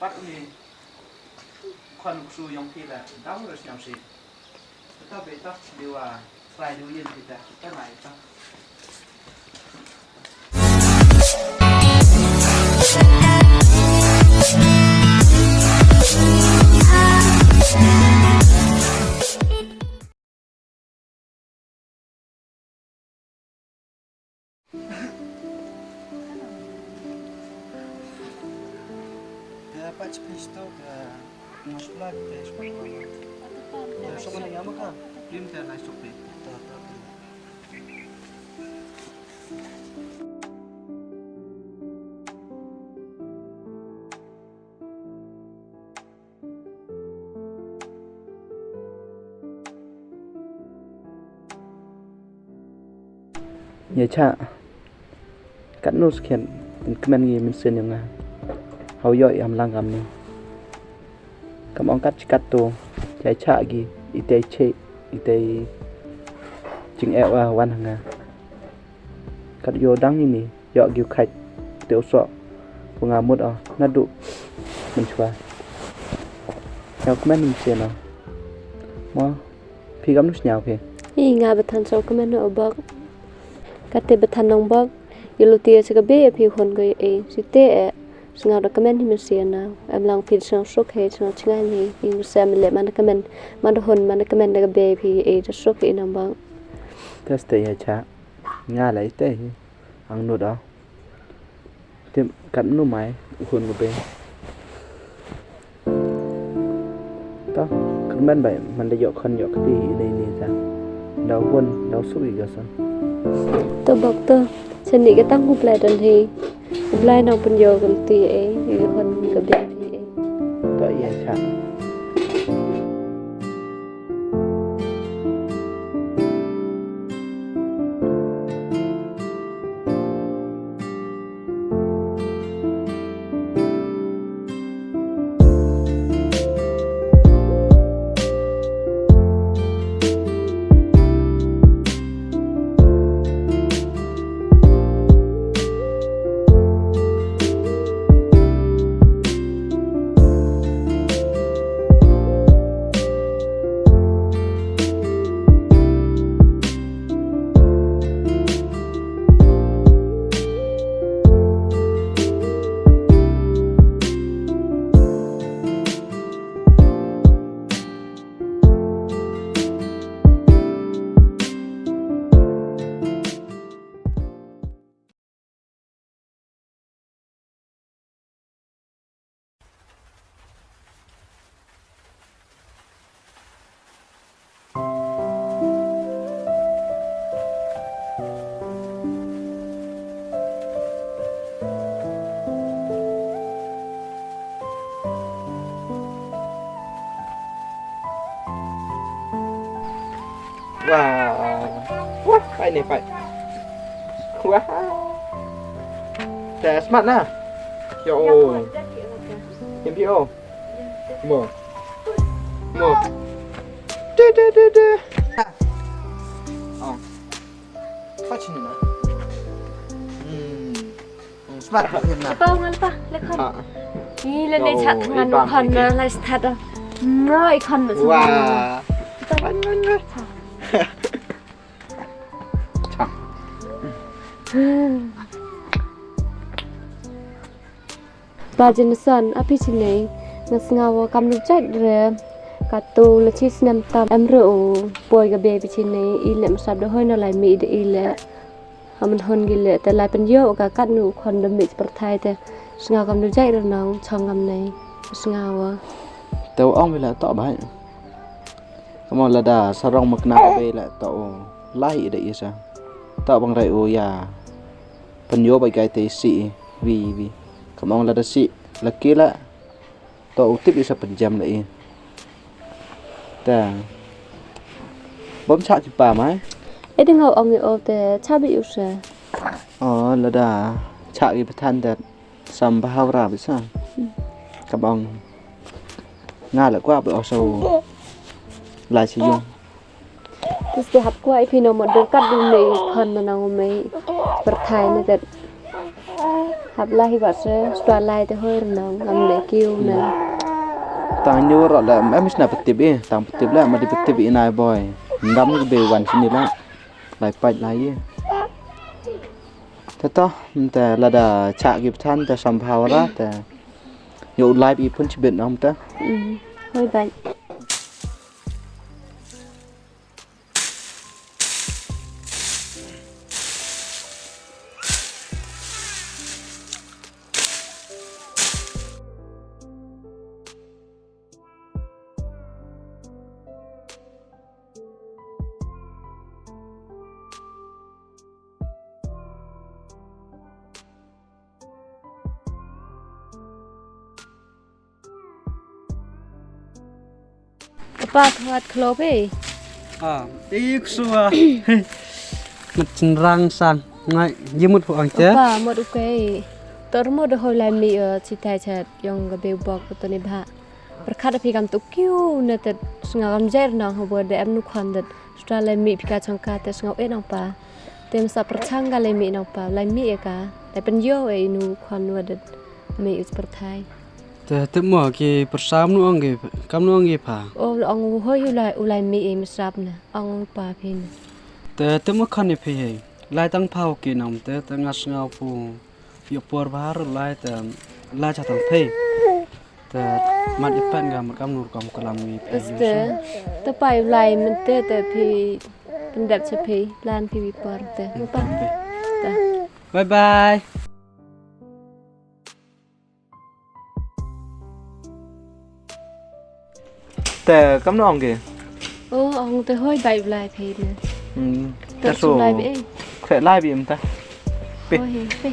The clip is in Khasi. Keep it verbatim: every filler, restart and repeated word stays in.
Pat uni khon ksu yong phi la dang re sngam si. Beto beto diwa trai diwa yin phi ta. Beto nai ta. Ïa cha. Katno skhem, yn kmen ngi mynsiem ïa nga. Haw ïoh ïam lang kam ni. Kam ong kat chi kat to, ïa cha gi, itei che, itei jing e wa wan ha nga. Kat ïoh dang ini. Ïoh gi u khait te u soh. Ku nga mut o naduh mynshwa. Ïa u kmen mynsiem o. Mo phi kam nu sñiaw phi. I nga ba than soh kmen o bok. Kate ba than nong bok. Ïa lu ti sa ka be phi hon ko e site e. Sngaw da kmen hi mynsiem na. Em lang phi sngaw suk he sngaw chngai ni. I ngu sem le man da kmen man da hon man da kmen da ka be phi e da suk i nong bok. Teste ïa cha. Nga la ite. Ang nud o. Tip kat nu mai u hun ko be. Ta kyrmen bai man da ïoh khon ïoh kti ine ine ta. Daw hun daw suk i gasan. To bok to. Seni ka tang ku plai don hi. Ku plai nang pun ïoh kan ti e i hun ka be ti e. To ïa cha. Wow. Wah, pai ni pai. Wah. Te smart na. Yo. Yang pi o. Mo. Mo. De de de de. Oh. Touch ni na. Hmm. Smart na. Lepa ngan pa, lekon. Ni le le chat ngan kon na lai start. No ikon na. Wah. Ngan ngan ngan. Chang. Ba Jenison, api chinei, nga sngaw kam nu jait re. Katu le chi snem tam em re u poi ka be pi chinei, i le masap de hoi na lai mi de i le. Aman hon gi le te lai pen yo ka kat nu khon de mi pyrthai te. Sngaw kam nu jait re nong chong kam nei. Sngaw. Te ong bi le to bai. Kamo lada sarong makna ka be la to lai ida isa. To bang rai u ya. Pen yo bai kai te si wi wi. Kamo lada si laki la. To u tip isa pen jam la i. Ta. Bom cha ki pa mai. E ding au ong i o te cha bi u se. O lada cha ki patan te. Sam ba hau ra bisa. Ka bang. Nga la kwa ba oso. Lai si yung. Tis te hap kwa i phi no mo dur kat du mei khon ma nang mei. Pyrthai ne tet. Hap lai hi ba se, stua lai te hoi rnong, lam le kiu na. Tang nyu ro le, em is na petip eh, tang petip le, ma di petip i nai boy. Ndam ke be wan sini la. Lai pait lai eh. Te to, te lada cha ki pthan, te sambhaw ra, te. Yo lai bi pun chibit nong te. Mm. Hoi bai. Apa, thwat khlo pe. Ah, ik sua. Mat chenrang sang. Ngai, yimut hu ang che. Apa, mut u kei. Tor mo de hoi lai mi, eh, chitai chat yong ga be bok to ni bha. Perkhat phi kam tu kiu ne te snga kam jer nang ho bo de em nu khon de. Stra lai mi phi ka chang ka te snga e nang pa. Te masa perchang ka lai mi nang pa, lai mi e ka. Te pen yo e inu khon wa de mi u perthai. Te te mo ki persam nu ong ki, kam nu ong ki pha. O ong u hoi u lai, u lai mi e mesrap na, ong u pa phi na. Te te mo khan ni phi hei. Lai tang pha u ki nam te, te ngas ngau pu. Yo por bahar lai te, lai cha tang phi. Te mat i pen ga mat kam nu kam kalam ni phi. Este, te pa u lai men te, te phi pendep cha phi, lan phi wi por te. Mo pa. Te. Bye bye. Te kam no ong ke? O, ong te hoi bai u lai phi ne. Hmm. Te te su su lai bi e. Te lai bi em ta. Pe. Hoi, pe.